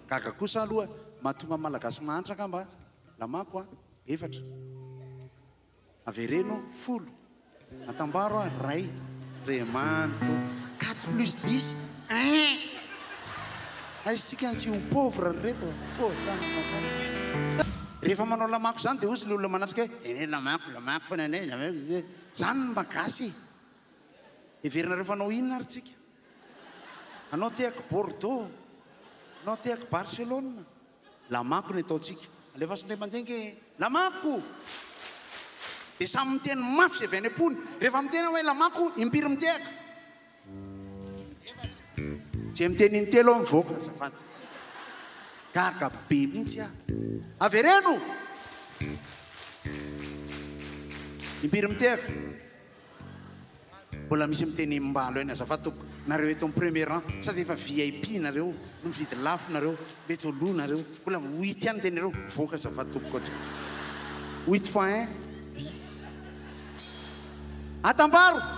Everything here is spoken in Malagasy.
Gaga kosa aloha mahatonga ny Malagasy mahantra angamba a! Lamako a! Efatra. Avereno folo. Atambaro a! Ray. Andriamanitro. Quatre plus dix, un! Aiza isika no tsy ho pauvre ry reto a! Fô tanana fa. Rehefa manao lamako izany dia hozy ilay olona manatrika hoe, eny e lamako, lamako foana anie, lamako. Izany ny mba gasy e! Heverinareo fa hanao inona ary tsika? Hanao tehaka Bordeaux? Hanao tehaka Barcelone? Lamako ny ataontsika. Alefaso indray mandeha nge e! Lamako! Dia samy miteny mafy izay avy any am-pony. Rehefa miteny aho hoe lamako, impiry mitehaka? Efatra. Izay miteny intelo aho mivoaka azafady. Gaga be mihitsy aho. Avereno! Impiry mitehaka? Mbola misy miteny imbalo ihany azafady tompoko, nareo eto am premier rang sady efa VIP nareo no mividy lafo nareo, mety ho lo nareo, mbola huit ihany teninareo, mivoaka azafady tompoko atsy. Huit fois un, dix. Atambaro!